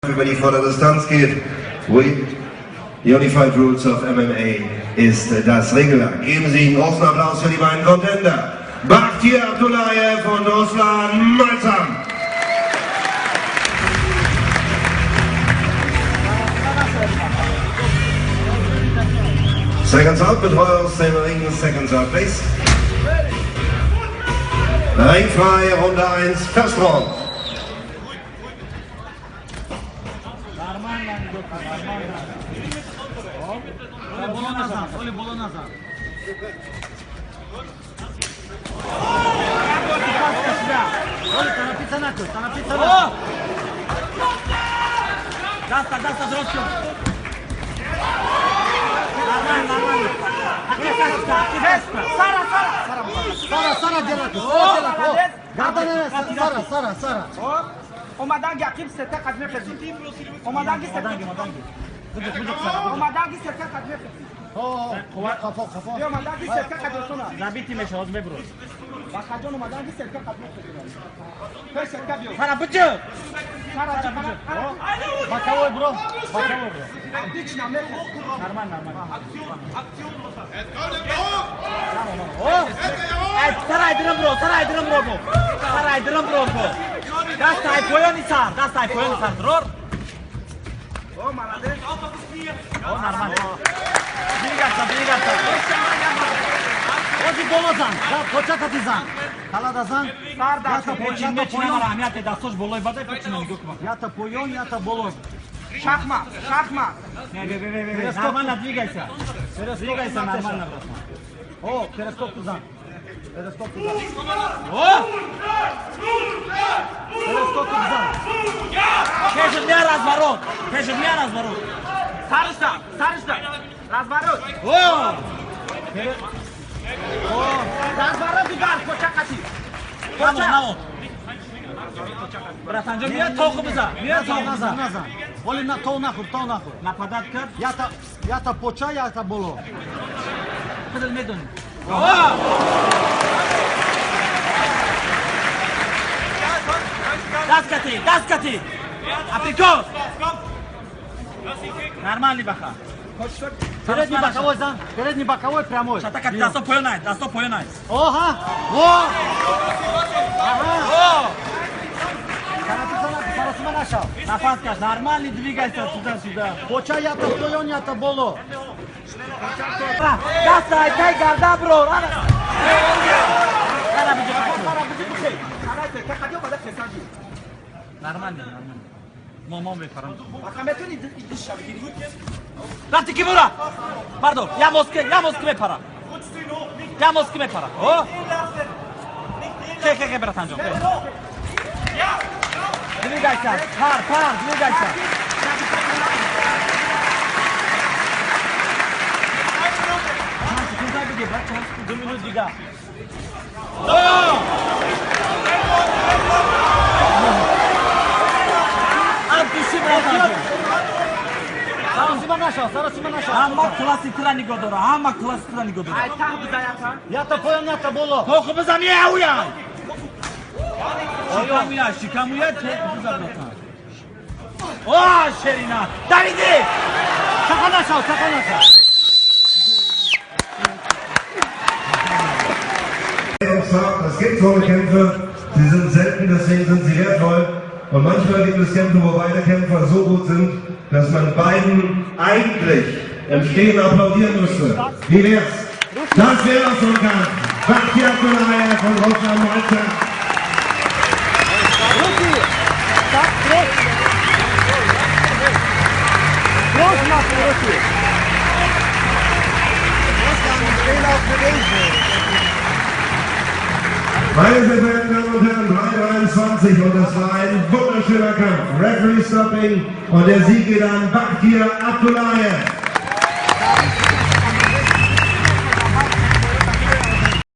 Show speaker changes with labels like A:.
A: Über die volle Distanz geht. The Unified Rules of MMA ist das Regelwerk. Geben Sie einen großen Applaus für die beiden Contender. Bakhtiar Abdullayev und Ruslan Malzahn. Seconds out, Betreuer aus dem Ring, seconds out, please. Ringfrei, Runde 1, First Round.
B: Сара.
C: Омаданги ақиб сета қад мехезӣ. Омаданги сета. Омаданги сета қад мехезӣ.
B: Қафо, қафо.
C: Омаданги сета қад осона.
D: Забити меша, ҳоз мебурад.
C: Бахаҷон омаданги сета қад мехезӣ. Пеш сета биё.
D: Сара биҷу.
C: Сара биҷу.
B: Боковой бро. Боковой бро.
C: Отлично мехез.
D: Нормально, нормально. Сара айдирам бро, сара айдирам бро. Сара айдирам бро. Даст ай поёни сар, даст ай поёни сар, дрор.
C: О, молодец.
D: О, нормально. Двигаться, двигаться.
B: Ози боло зан, да, почакати зан. Халада зан.
C: Сар
B: ята
D: почата поён. Аҳамияте дастош болои бадай почина нигоҳ кун.
B: Ята поён, ята боло.
C: Шахмат, шахмат.
D: Не, не, не, не, нормально двигайся. Двигайся нормально, братан.
B: О, перескок зан. Перескок зан.
D: О!
B: Перескок зан.
D: Пешет мя разворот. Пешет мя разворот.
C: Сарышда, сарышда. Разворот.
D: О!
C: О, разворот удар, почакати.
D: Поча. Братанҷон, мия тоқу биза. Мия тоқу биза.
B: Назан. Оли на то нахур, то нахур.
D: Нападат кард.
B: Ята поча, ята боло.
D: Худат медонӣ. Даст кати, даст кати. Априкос. Нормальный баха.
B: Передний боковой зан, передний боковой прямой.
D: Шатака, дасто поён ай, дасто поён ай.
B: Оха! О!
D: Ага! О!
B: Сарасима нашав.
D: Нафас каш, нормальный двигайся туда-сюда.
B: Поча ята поён, ята боло.
D: Даст ай, тай гарда бро. Рана. Нормально, нормально. Мо мефарам. Рафти ки бура. Пардон, я Москве мепарам. Я Москве мепарам. О! Хе, хе, хе, братанҷон. Двигайся, пар, пар, двигайся. Чанд секунда биги, брат, чанд секунд, 2 минут дига. О! Абдуши, братанҷон.
B: Сарасима нашав, сарасима нашав.
D: Ҳама класси тира нигоҳ дора, ҳама класси тира нигоҳ дора.
C: Ай таҳ биза ята.
B: Ята поён, ята боло.
D: Тоху биза меауя. Шикамуя, шикамуя, тоху биза, братан. О, шерина. Давиди!
B: Чақа нашав, чақа нашав.
A: Es gibt so Kämpfe, sie sind selten, deswegen sind sie wertvoll. Und manchmal gibt es Kämpfe, wo beide Kämpfer so gut sind, dass man beiden eigentlich im Stehen applaudieren müsste. Wie wär's? Das wäre so ein Kampf. Bakhtiar Abdullayev von Ruslan Malzahn.
B: Руки! Так, кросс! Кросс нахуй, руки!
A: Meine sehr verehrten Damen und Herren, 3:23 und das war ein wunderschöner Kampf. Referee Stopping und der Sieg geht an Bakhtiar Abdullayev.